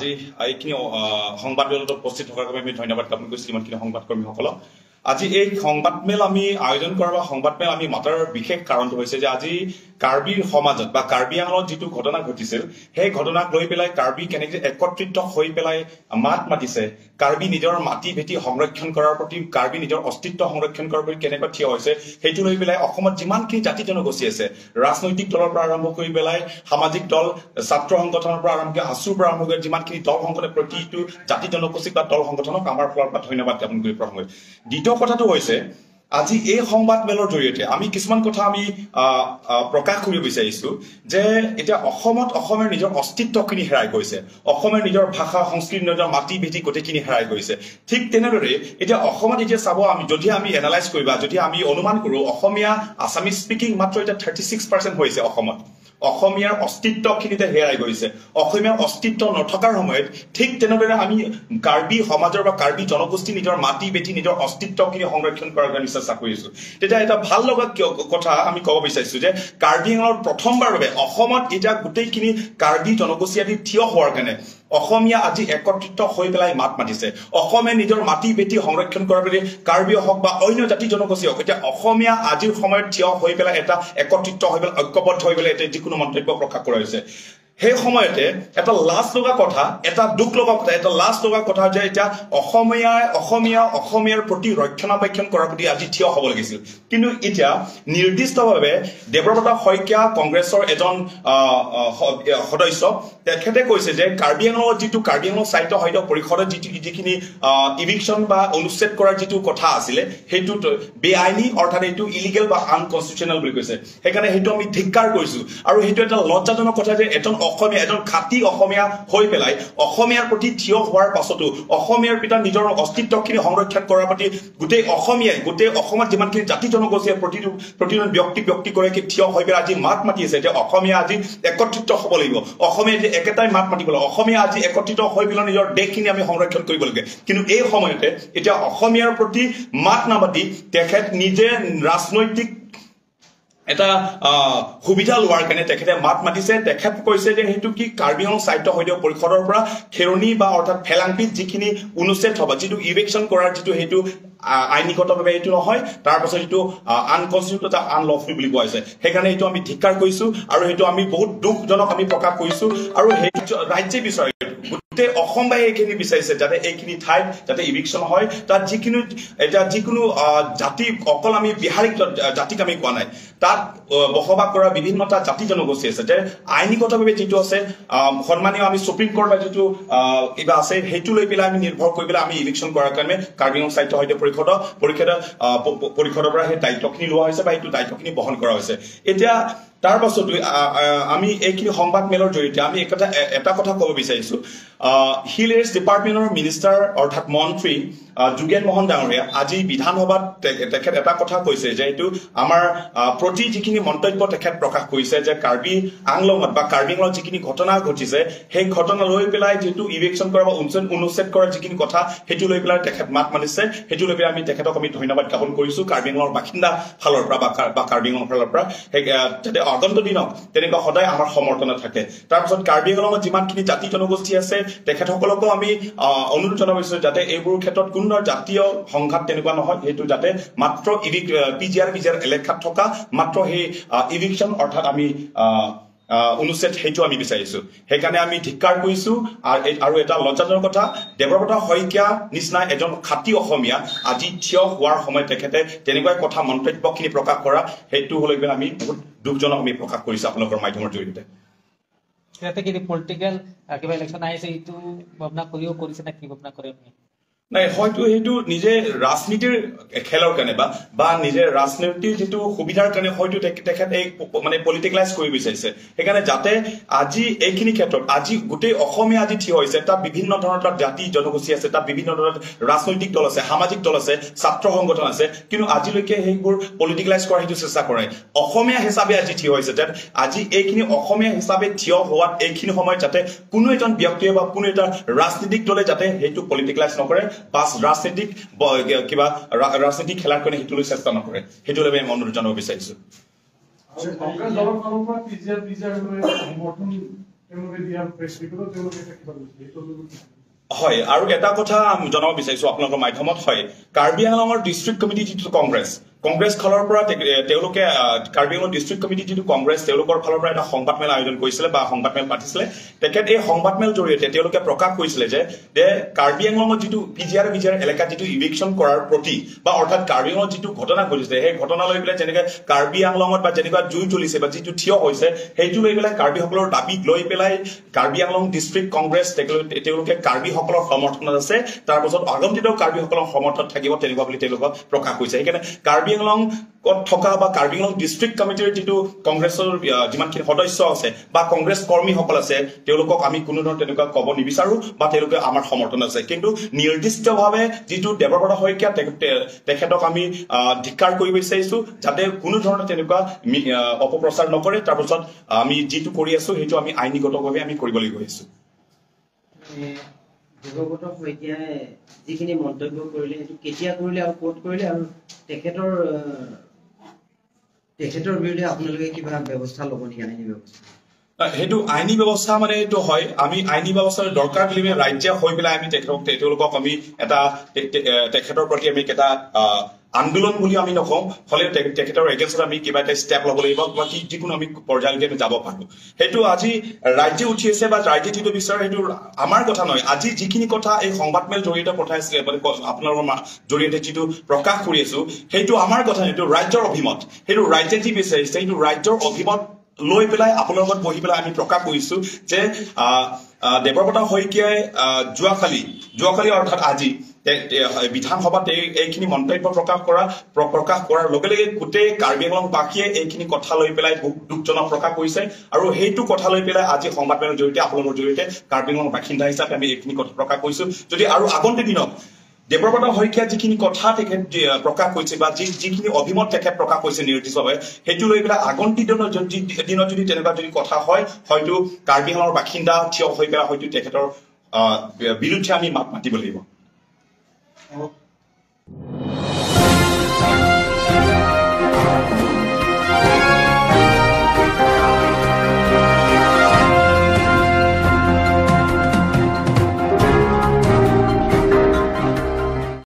আজি এইখিনি সংবাদমেলত উপস্থিত থকাৰ বাবে আমি ধন্যবাদ জ্ঞাপন কৰিছোঁ যিমানখিনি সংবাদকৰ্মীসকলক। আজি এই সংবাদমেল আমি আয়োজন কৰা বা সংবাদমেল আমি মাতাৰ বিশেষ কাৰণটো হৈছে যে আজি কাৰ্বিৰ সমাজত বা কাৰ্বি আংলঙত যিটো ঘটনা ঘটিছিল, সেই ঘটনাক লৈ পেলাই কাৰ্বি কেনেকৈ একত্ৰিত হৈ পেলাই মাত মাতিছে, কাৰ্বি নিজৰ মাটি ভেটি সংৰক্ষণ কৰাৰ প্ৰতি, কাৰ্বি নিজৰ অস্তিত্ব সংৰক্ষণ কৰাৰ প্ৰতি কেনেকৈ থিয় হৈছে, সেইটো লৈ পেলাই অসমত যিমানখিনি জাতি জনগোষ্ঠী আছে, ৰাজনৈতিক দলৰ পৰা আৰম্ভ কৰি পেলাই সামাজিক দল, ছাত্ৰ সংগঠনৰ পৰা আৰম্ভ কৰি আছুৰ পৰা আৰম্ভ কৰি যিমানখিনি দল সংগঠনে প্ৰতিটো জাতি জনগোষ্ঠীক বা দল সংগঠনক আমাৰ ফালৰ পৰা ধন্যবাদ জ্ঞাপন কৰি প্ৰথমে। দ্বিতীয় কথাটো হৈছে আজি এই সংবাদমেলৰ জৰিয়তে আমি কিছুমান কথা আমি প্ৰকাশ কৰিব বিচাৰিছো যে এতিয়া অসমত অসমীয়াৰ নিজৰ অস্তিত্বখিনি হেৰাই গৈছে, অসমীয়াৰ নিজৰ ভাষা সংস্কৃতি, নিজৰ মাটি ভেটি গোটেইখিনি হেৰাই গৈছে। ঠিক তেনেদৰে এতিয়া অসমত এতিয়া চাব, আমি যদি আমি এনালাইজ কৰিবা, যদি আমি অনুমান কৰো, অসমীয়া আছামিজ স্পিকিং মাত্ৰ এতিয়া 36% হৈছে অসমত। অসমীয়াৰ অস্তিত্বখিনিতে হেৰাই গৈছে। অসমীয়াৰ অস্তিত্ব নথকাৰ সময়ত ঠিক তেনেদৰে আমি কাৰ্বি সমাজৰ বা কাৰ্বি জনগোষ্ঠী নিজৰ মাটি ভেটি নিজৰ অস্তিত্বখিনি সংৰক্ষণ কৰাৰ কাৰণে চেষ্টা কৰিছো। তেতিয়া এটা ভাল লগা কথা আমি ক'ব বিচাৰিছো যে কাৰ্বি আংলঙত প্ৰথমবাৰৰ বাবে অসমত এতিয়া গোটেইখিনি কাৰ্বি জনগোষ্ঠী আদি থিয় হোৱাৰ কাৰণে অসমীয়া আজি একত্ৰিত হৈ পেলাই মাত মাতিছে। অসমীয়া নিজৰ মাটি ভেটি সংৰক্ষণ কৰাৰ বাবে কাৰ্বি হওক বা অন্য জাতি জনগোষ্ঠী হওক, এতিয়া অসমীয়া আজিৰ সময়ত থিয় হৈ পেলাই এটা একত্ৰিত হৈ পেলাই ঐক্যবদ্ধ হৈ পেলাই এতিয়া যিকোনো মন্তব্য প্ৰকাশ কৰা হৈছে। সেই সময়তে এটা লাজ লগা কথা, এটা দুখ লগা কথা, এটা লাজ লগা কথা যে এতিয়া অসমীয়াৰ প্ৰতি ৰক্ষণাবেক্ষণ কৰাৰ প্ৰতি আজি থিয় হ'ব লাগিছিল। কিন্তু এতিয়া নিৰ্দিষ্টভাৱে দেৱব্ৰত শইকীয়া কংগ্ৰেছৰ এজন সদস্য, তেখেতে কৈছে যে কাৰ্বি আংলঙত যিটো কাৰ্বি আংলং সাহিত্য সাহিত্য পৰিষদত যিখিনি ইভিকশ্যন বা অনুচ্ছেদ কৰাৰ যিটো কথা আছিলে, সেইটো বেআইনী, অৰ্থাৎ এইটো ইলিগেল বা আনকনষ্টিটিউচনেল বুলি কৈছে। সেইকাৰণে সেইটো আমি ধিক্কাৰ কৰিছো। আৰু সেইটো এটা লজ্জাজনক কথা যে এজন অসমীয়া, এজন খাটি অসমীয়া হৈ পেলাই অসমীয়াৰ প্ৰতি থিয় হোৱাৰ পাছতো অসমীয়াৰ পিতা নিজৰ অস্তিত্বখিনি সংৰক্ষণ কৰাৰ প্ৰতি গোটেই অসমীয়াই, গোটেই অসমত যিমানখিনি জাতি জনগোষ্ঠীয়ে প্ৰতিজন ব্যক্তিগৰাকী থিয় হৈ পেলাই আজি মাত মাতি আছে যে অসমীয়া আজি একত্ৰিত হ'ব লাগিব, অসমীয়া আজি একেটাই মাত মাতিব লাগিব, অসমীয়া আজি একত্ৰিত হৈ পেলাই নিজৰ দেশখিনি আমি সংৰক্ষণ কৰিব লাগে। কিন্তু এই সময়তে এতিয়া অসমীয়াৰ প্ৰতি মাত নামাতি তেখেত নিজে ৰাজনৈতিক এটা সুবিধা লোৱাৰ কাৰণে তেখেতে মাত মাতিছে। তেখেত কৈছে যে সেইটো কি কাৰ্বি আংলং সাহিত্য সাহিত্য পৰিষদৰ পৰা খেৰণি বা অৰ্থাৎ ফেলাংপিত যিখিনি অনুচ্ছেদ হ'ব, যিটো ইভিকশ্যন কৰাৰ যিটো সেইটো আইনীগতভাৱে এইটো নহয়, তাৰপাছত এইটো আনকনষ্টিটিউট আনলফুল বুলি কোৱা হৈছে। সেইকাৰণে এইটো আমি ধিক্কাৰ কৰিছো আৰু সেইটো আমি বহুত দুখজনক আমি প্ৰকাশ কৰিছো। আৰু সেই ৰাজ্যে বিচাৰে, গোটেই অসমবাসী এইখিনি বিচাৰিছে যাতে এইখিনি ঠাইত যাতে ইভিকশ্যন হয়। তাত যিখিনি এতিয়া যিকোনো জাতি, অকল আমি বিহাৰী জাতিক আমি কোৱা নাই, তাত বসবাস কৰা বিভিন্নটা জাতি জনগোষ্ঠী আছে যে আইনীগতভাৱে যিটো আছে সন্মানীয় আমি সুপ্ৰিম কোৰ্ট বা যিটো কিবা আছে সেইটো লৈ পেলাই আমি নিৰ্ভৰ কৰি পেলাই আমি ইভিকশ্যন কৰাৰ কাৰণে কাৰ্বি আংলং সাহিত্য সাহিত্য পৰিষদৰ পৰা সেই দায়িত্বখিনি লোৱা হৈছে বা সেইটো দায়িত্বখিনি বহন কৰা হৈছে। এতিয়া তাৰ পাছত আমি এইখিনি সংবাদ মেলৰ জৰিয়তে আমি এটা কথা ক'ব বিচাৰিছো, হিল এৰিয়াছ ডিপাৰ্টমেণ্টৰ মিনিষ্টাৰ অৰ্থাৎ মন্ত্ৰী যোগেন মোহন ডাঙৰীয়া আজি বিধানসভাত তেখেত এটা কথা কৈছে যে এইটো আমাৰ প্ৰতি যিখিনি মন্তব্য তেখেত প্ৰকাশ কৰিছে যে কাৰ্বি আংলঙত বা কাৰ্বি আংলঙত যিখিনি ঘটনা ঘটিছে সেই ঘটনা লৈ পেলাই যিটো ইভিকশ্যন কৰা বা অনুচ্ছেদ কৰাৰ যিখিনি কথা সেইটো লৈ পেলাই তেখেত মাত মানিছে। সেইটো লৈ পেলাই আমি তেখেতক আমি ধন্যবাদ জ্ঞাপন কৰিছো কাৰ্বি আংলঙৰ বাসিন্দা ফালৰ পৰা বা কাৰ্বি আংলঙৰ ফালৰ পৰা, সেই যাতে আগন্তুক দিনত তেনেকুৱা সদায় আমাৰ সমৰ্থনত থাকে। তাৰপিছত কাৰ্বি আংলঙত যিমানখিনি জাতি জনগোষ্ঠী আছে তেখেতসকলকো আমি অনুৰোধ জনাব বিচাৰিছো যাতে এইবোৰ ক্ষেত্ৰত কোনো জাতীয় সংঘাত তেনেকুৱা নহয়, সেইটো যাতে মাত্ৰ পি জি আৰ এলেকাত থকা মাত্ৰ সেই ইভিকশ্যন অৰ্থাৎ আমি অনুচ্ছেদ সেইটো আমি বিচাৰিছো। সেইকাৰণে আমি ধিক্কাৰ কৰিছো। আৰু এটা লজ্জাজনক কথা, দেৱব্ৰত শইকীয়া নিচিনা এজন খাটি অসমীয়া আজি থিয় হোৱাৰ সময়ত তেখেতে তেনেকুৱা কথা মন্তব্যখিনি প্ৰকাশ কৰা সেইটো হ'লে আমি বহুত দুখজনক আমি প্ৰকাশ কৰিছো আপোনালোকৰ মাধ্যমৰ জৰিয়তে। পলিটিকেল কিবা ইলেকশ্যন আহিছে এইটো ভাৱনা কৰিও কৰিছে নে কি ভাৱনা কৰে আপুনি? নাই, হয়তো সেইটো নিজে ৰাজনীতিৰ খেলৰ কাৰণে বা নিজে ৰাজনীতিৰ যিটো সুবিধাৰ কাৰণে হয়তো তেখেত এই মানে পলিটিকেলাইজ কৰিব বিচাৰিছে। সেইকাৰণে যাতে আজি এইখিনি ক্ষেত্ৰত আজি গোটেই অসমীয়া আজি থিয় হৈছে, তাত বিভিন্ন ধৰণৰ তাত জাতি জনগোষ্ঠী আছে, তাত বিভিন্ন ধৰণৰ ৰাজনৈতিক দল আছে, সামাজিক দল আছে, ছাত্ৰ সংগঠন আছে, কিন্তু আজিলৈকে সেইবোৰ পলিটিকেলাইজ কৰাৰ সেইটো চেষ্টা কৰে। অসমীয়া হিচাপে আজি থিয় হৈছে, যাতে আজি এইখিনি অসমীয়া হিচাপে থিয় হোৱাত এইখিনি সময়ত যাতে কোনো এজন ব্যক্তিয়ে বা কোনো এটা ৰাজনীতিক দলে যাতে সেইটো পলিটিকেলাইজ নকৰে বা ৰাজনীতিক কিবা ৰাজনীতিক খেলাৰ কাৰণে সেইটো লৈ চেষ্টা নকৰে, সেইটো লৈ আমি অনুৰোধ জনাব বিচাৰিছো। কংগ্ৰেছ দলৰ ফালৰ পৰা পি জি আৰ লৈ সমৰ্থন তেওঁলোকে দিয়া প্ৰেছ ৰিপৰ্টত তেওঁলোকে এটা কিবা কৈছে, সেইটো হয়। আৰু এটা কথা জনাব বিচাৰিছো আপোনালোকৰ মাধ্যমত, হয়, কাৰ্বি আংলঙৰ ডিষ্ট্ৰিক্ট কমিটি যিটো কংগ্ৰেছ, কংগ্ৰেছ ফালৰ পৰা তেওঁলোকে কাৰ্বি আংলং ডিষ্ট্ৰিক্ট কমিটি যিটো কংগ্ৰেছ, তেওঁলোকৰ ফালৰ পৰা এটা সংবাদমেল আয়োজন কৰিছিলে বা সংবাদমেল পাতিছিলে। তেখেত এই সংবাদমেল জৰিয়তে তেওঁলোকে প্ৰকাশ কৰিছিলে যে কাৰ্বি আংলঙত যিটো পি জি আৰ এলেকাত যিটো ইভিকশ্যন কৰাৰ প্ৰতি বা অৰ্থাৎ কাৰ্বি আংলঙত যিটো ঘটনা ঘটিছে, সেই ঘটনা লৈ পেলাই যেনেকে কাৰ্বি আংলঙত বা যেনেকুৱা জুই জ্বলিছে বা যিটো থিয় হৈছে, সেইটো লৈ পেলাই কাৰ্বিসকলৰ দাবীক লৈ পেলাই কাৰ্বি আংলং ডিষ্ট্ৰিক্ট কংগ্ৰেছ তেওঁলোকে কাৰ্বিসকলৰ সমৰ্থনত আছে, তাৰপাছত আগন্তুক দিনতো কাৰ্বিসকলৰ সমৰ্থনত থাকিব তেনেকুৱা বুলি তেওঁলোকক প্ৰকাশ কৰিছে। সেইকাৰণে কাৰ্বি আংলঙত থকা বা কাৰ্বি আংলং ডিষ্ট্ৰিক্ট কমিটিৰ যিটো কংগ্ৰেছৰ যিমানখিনি সদস্য আছে বা কংগ্ৰেছ কৰ্মীসকল আছে, তেওঁলোকক আমি কোনো ধৰণৰ তেনেকুৱা ক'ব নিবিচাৰো বা তেওঁলোকে আমাৰ সমৰ্থন আছে। কিন্তু নিৰ্দিষ্টভাৱে যিটো দেৱব্ৰত শইকীয়া তেখেতক আমি ধিক্কাৰ কৰিব বিচাৰিছো, যাতে কোনো ধৰণৰ তেনেকুৱা অপপ্ৰচাৰ নকৰে। তাৰপাছত আমি যিটো কৰি আছো সেইটো আমি আইনীগতভাৱে আমি কৰিবলৈ গৈ আছো। দেৱব্ৰত শইকীয়াই যিখিনি মন্তব্য কৰিলে সেইটো কেতিয়া কৰিলে আৰু ক'ত কৰিলে, আৰু তেখেতৰ বিৰুদ্ধে আপোনালোকে কিবা ব্যৱস্থা ল'ব নেকি, আইনী ব্যৱস্থা? সেইটো আইনী ব্যৱস্থা মানে এইটো হয়, আমি আইনী ব্যৱস্থাৰ দৰকাৰ বুলি ৰাজ্যে হৈ পেলাই আমি তেওঁলোকক আমি এটা তেখেতৰ প্ৰতি আমি এটা আন্দোলন বুলি আমি নকওঁ, হ'লেও তেখেতৰ এগেইনষ্টত আমি কিবা এটা ষ্টেপ ল'ব লাগিব বা কি যিকোনো আমি পৰ্যায়লৈকে আমি যাব পাৰো। সেইটো আজি ৰাজ্যে উঠি আছে বা ৰাজ্যে যিটো বিচাৰে সেইটো আমাৰ কথা নহয়। আজি যিখিনি কথা এই সংবাদমেল জৰিয়তে পঠাইছে, আপোনালোকৰ জৰিয়তে যিটো প্ৰকাশ কৰি আছো, সেইটো আমাৰ কথা নহয়, সেইটো ৰাজ্যৰ অভিমত। সেইটো ৰাজ্যে যি বিচাৰিছে সেইটো ৰাজ্যৰ অভিমত লৈ পেলাই আপোনাৰ লগত বহি পেলাই আমি প্ৰকাশ কৰিছো যে দেৱব্ৰত শইকীয়াই যোৱাকালি অৰ্থাৎ আজি বিধানসভাত এইখিনি মন্তব্য প্ৰকাশ কৰাৰ লগে লগে গোটেই কাৰ্বি আংলংবাসীয়ে এইখিনি কথা লৈ পেলাই দুখজনক প্ৰকাশ কৰিছে। আৰু সেইটো কথা লৈ পেলাই আজি সংবাদমেলৰ জৰিয়তে আপোনালোকৰ জৰিয়তে কাৰ্বি আংলং বাসিন্দা হিচাপে আমি এইখিনি কথা প্ৰকাশ কৰিছো। যদি আৰু আগন্তুক দিনত দেৱব্ৰত শইকীয়া যিখিনি কথা তেখেত প্ৰকাশ কৰিছে বা যিখিনি অভিমত তেখেত প্ৰকাশ কৰিছে নিৰ্দিষ্টভাৱে, সেইটো লৈ পেলাই আগন্তুক দিনত যদি তেনেকুৱা যদি কথা হয়, হয়তো কাৰ্বি আংলঙৰ বাসিন্দা থিয় হৈ পেলাই হয়তো তেখেতৰ বিৰুদ্ধে আমি মাত মাতিব লাগিব।